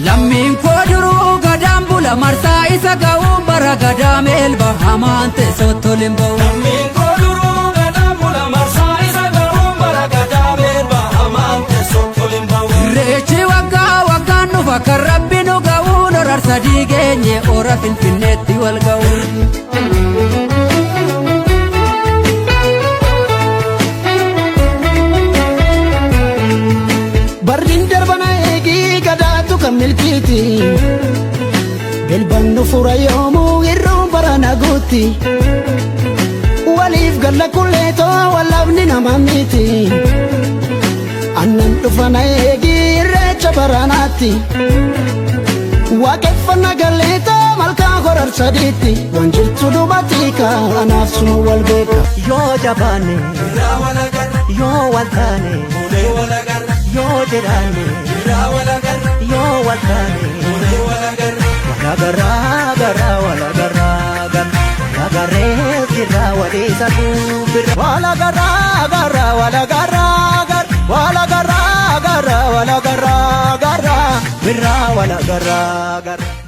Lammiin koo duruu gadaan bula marsaa isa ga'uu bara gadaa meelba hamaan teessootti ol hin ba'u. Lammiin koo duruu gadaan bula marsaa isa ga'uun bara gadaa meelba hamaan teessootti ol hin ba'u. Irreechi waggaa waggaan dhufa kan rabbi nu ga'uu horar sadii geenye ora Finfinneetti wal ga'u. Barriin darbana eegii gadaatu kan milkiiti. Bilbannu fura yoomuu irruun bara naguutti. Waliif galla kulleetoo wallabni nama miti. Annan dhufana eegii irreecha baranaatti. Waaqeffannaa galleetoo malkaa horar sadiitti. Waan jirtu dubatii anaaf sunu wal beeka. Yoo jabaanne, Irraa wal agarra, yoo wal taane, fuunee wal agarra. Yoo jiraanne, Irraa wal agarra, yoo wal taane, fuunee wal agarra. Wal agarraa garraa wal agarraa garraa wal agarree jirraa walii saduu birra. Wal agarraa garraa wal agarraa garraa wal agarraa garraa wal agarraa garraa birraa wal agarraa garraa.